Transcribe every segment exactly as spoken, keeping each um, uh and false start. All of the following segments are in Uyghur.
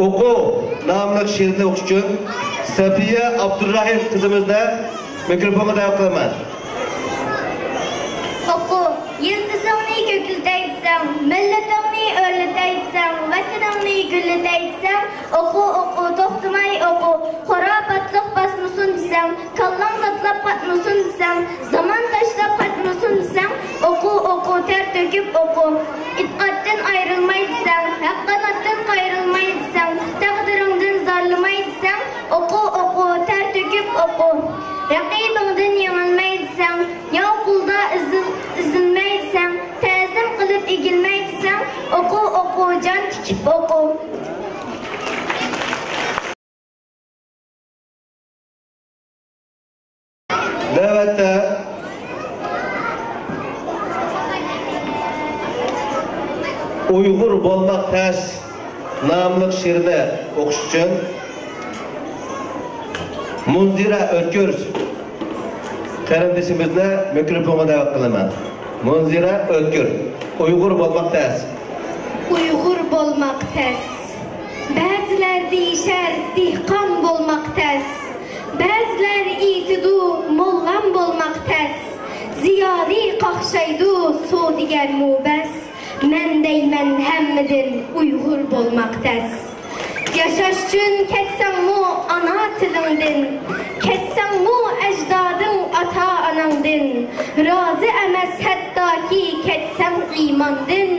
ئوقۇ ناملىق شېئىرنى ئوقۇش ئۈچۈن سەپىيە ئابدۇرراھىم قىزىمىزنى مىكروفونغا دەۋەت قىلىمەن. ئوقۇ، يىلتىزىڭنى كۆكلىتەي دېسەڭ، مىللىتىڭنى ئۆرلىتەي دېسەڭ، ۋەتىنىڭنى گۈللىتەي دېسەڭ، ئوقۇ، ئوقۇ، توختىماي ئوقۇ، خۇراپاتلىق باسمىسۇن دېسەڭ، كاللاڭ تاتلاپ قاتمىسۇن دېسەڭ، زامان تاشلاپ قاتمىسۇن دېسەڭ، ئوقۇ، ئوقۇ، تەر تۆكۈپ ئوقۇ. ئېتىقادتىن ئايرىلماي دېسەڭ، ھەق قاناتتىن قايرىلماي دېسەڭ، تەقدىرىڭدىن زارلىماي دېسەڭ، ئوقۇ، ئوقۇ، تەر تۆكۈپ ئوقۇ. رەقىبىڭدىن يېڭىلمەي دېسەڭ، ياۋ قولدا ئېزىل-، ئېزىلمەي دېسەڭ، تەزىم قىلىپ ئېگىلمەي دېسەڭ، ئوقۇ، ئوقۇ، جان تىكىپ ئوقۇ. نۆۋەتتە ئۇيغۇر بولماق تەس ناملىق شېئىرنى ئوقۇش ئۈچۈن مۇنزىرە ئۆتكۈر قېرىندىشىمىزنى مىكروفونغا دەۋەت قىلىمەن. مۇنزىرە ئۆتكۈر، ئۇيغۇر بولماق تەس. ئۇيغۇر بولماق تەس. بەزىلەر دېيىشەر، دېھقان بولماق تەس. بەزىلەر ئېيتىدۇ، موللام بولماق تەس. زىيالىي قاقشايدۇ، سودىگەرمۇ بەس. مەن دەيمەن، ھەممىدىن ئۇيغۇر بولماق تەس. ياشاش ئۈچۈن كەتسەڭمۇ ئانا تىلىڭدىن، كەتسەڭمۇ ئەجدادىڭ، ئاتا-ئاناڭدىن، رازى ئەمەس ھەتتاكى كەتسەڭ ئىماندىن،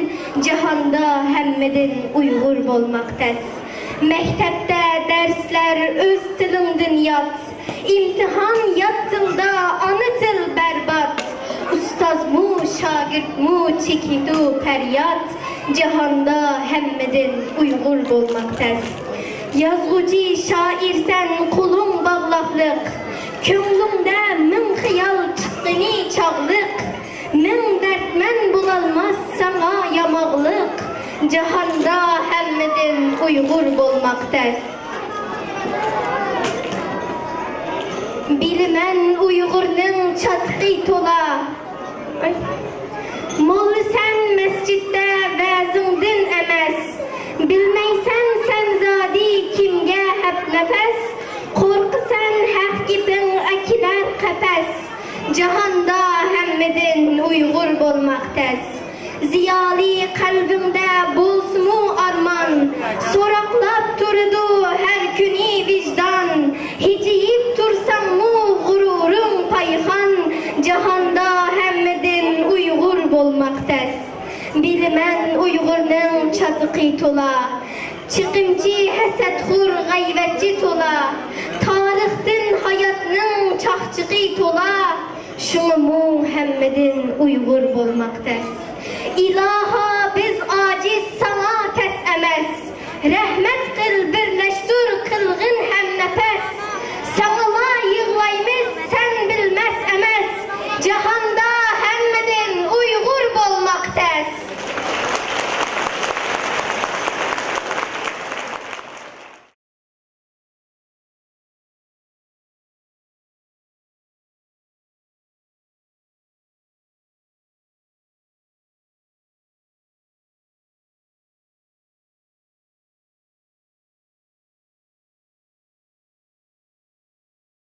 جاھاندا ھەممىدىن ئۇيغۇر بولماق تەس. مەكتەپتە دەرسلەر ئۆز تىلىڭدىن يات، ئىمتىھان يات تىلدا، ئانا تىل بەربات. ئۇستازمۇ، شاگىرتمۇ چېكىدۇ پەرياد، جاھاندا ھەممىدىن ئۇيغۇر بولماق تەس. يازغۇچى، شائىرسەن، قولۇڭ باغلاقلىق، كۆڭلۈڭدە مىڭ خىيال چىققىنى چاغلىق. مىڭ دەرد مەن بولالماس ساڭا ياماقلىق، جاھاندا ھەممىدىن ئۇيغۇر بولماق تەس. بىلىمەن ئۇيغۇرنىڭ چاتىقى تولا. موللىسەن مەسچىتتە ۋەزىڭدىن ئەمەس، بىلمەيسەن سەن زادى كىمگە ھەپ نەپەس، قورقىسەن ھەق گېپىڭ ئەكىلەر قەپەس. جاھاندا ھەممىدىن ئۇيغۇر بولماق تەس. زىيالىي قەلبىڭدە بولسىمۇ ئارمان، سوراقلاپ تۇرىدۇ ھەر كۈنى ۋىجدان. ھىجىيىپ تۇرساڭمۇ غۇرۇرۇڭ پايخان، جاھاندا ھەممىدىن ئۇيغۇر بولماق تەس. بىلىمەن ئۇيغۇرنىڭ چاتىقى تولا. چېقىمچى، ھەسەتخور، غەيۋەتچى تولا. تارىختىن ھاياتنىڭ چاقچىقى تولا. شۇڭىمۇ ھەممىدىن ئۇيغۇر بولماق تەس. ئىلاھا، بىز ئاجىز،